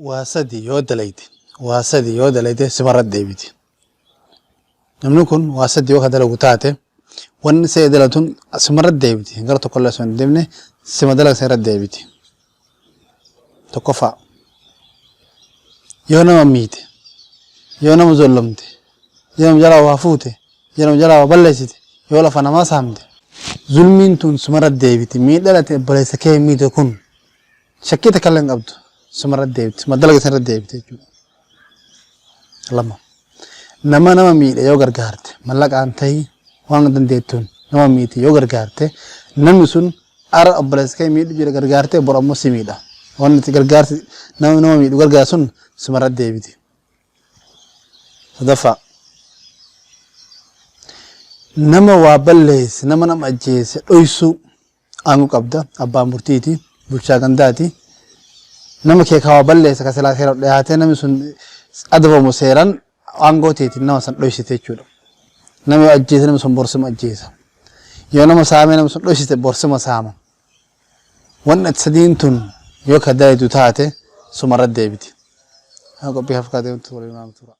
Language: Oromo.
Waa sadi yoo dalayde, waa sadi yoo dalayde simarra deebiti. Namni kun waa sadi yoo ka dalagu taate, wanni see dalatun simarra deebiti. Gara tokkollee osoo hin deemne sima dalaga san irra deebiti. Tokkoffaa, yoo nama miite, yoo nama zollomte, yoo nama jalaa waa fuute, yoo nama jalaa waa balleessite, yoo lafa namaa saamte, zulmiin tun simarra deebiti. Miidhaan ati obboleessa kee miite kun shakkii takka illee hin qabdu, simarra deebiti, sima dalaga san irra deebiti jechuudha. Lama, nama nama miidhe yoo gargaarte, mallaqaan tahi waan dandeettuun nama miite yoo gargaarte, namni sun ara obboleessa kee miidhu jira gargaarte, bor ammoo si miidha. Wanni itti gargaarsi nama nama miidhu gargaaru sun simarra deebiti. Sadaffaa, nama waa balleesse, nama nama ajjeese dhoysuu aangoo qabda, abbaa murtiiti, bulchaa gandaati. Nama kee ka waa balleesse, ka silaa seera dhiyaatee namni sun adabamu, seeran aangoo teetiin nama san dhoysite jechuudha. Nama yoo ajjeese, namni sun borsima ajjeesa. Yoo nama saamee nama sun dhoysite, borsima saama. Wanni ati sadiin tun yoo ka dalaydu taate, sumarra deebiti. Qophii hafkaatee waliin tura.